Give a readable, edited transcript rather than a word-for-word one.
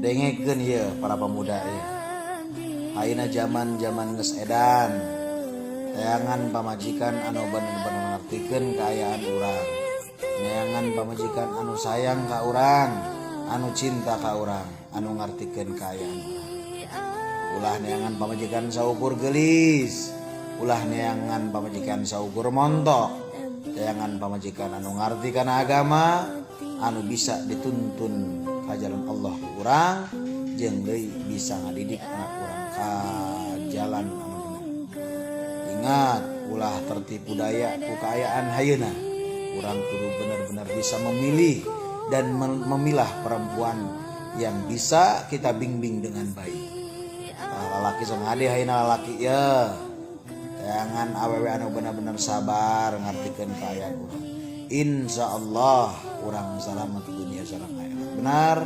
Dengekeun ieu para pemuda ieu. Ayeuna zaman-zaman geus edan. Neangan pamajikan anu bener-bener ngartikeun kaayaan urang. Neangan pamajikan anu sayang ka urang, anu cinta ka urang, anu ngartikeun kaayaan urang. Ulah neangan pamajikan saukur geulis, ulah neangan pamajikan saukur montok. Neangan pamajikan anu ngarti kana agama, anu bisa dituntun ka jalan Allah ku urang, jeung deui bisa ngadidik anak urang ka jalan anu bener. Ingat, ulah tertipu daya ku kaayaan hayeuna. Urang kudu benar-benar bisa memilih dan memilah perempuan yang bisa kita bimbing dengan baik. Tah, lalaki sok ngade hayeuna lalaki ya. Neangan awewe anu benar-benar sabar ngartikeun kaayaan urang. Insya Allah urang salamet dunia sareng akhirat. Benar?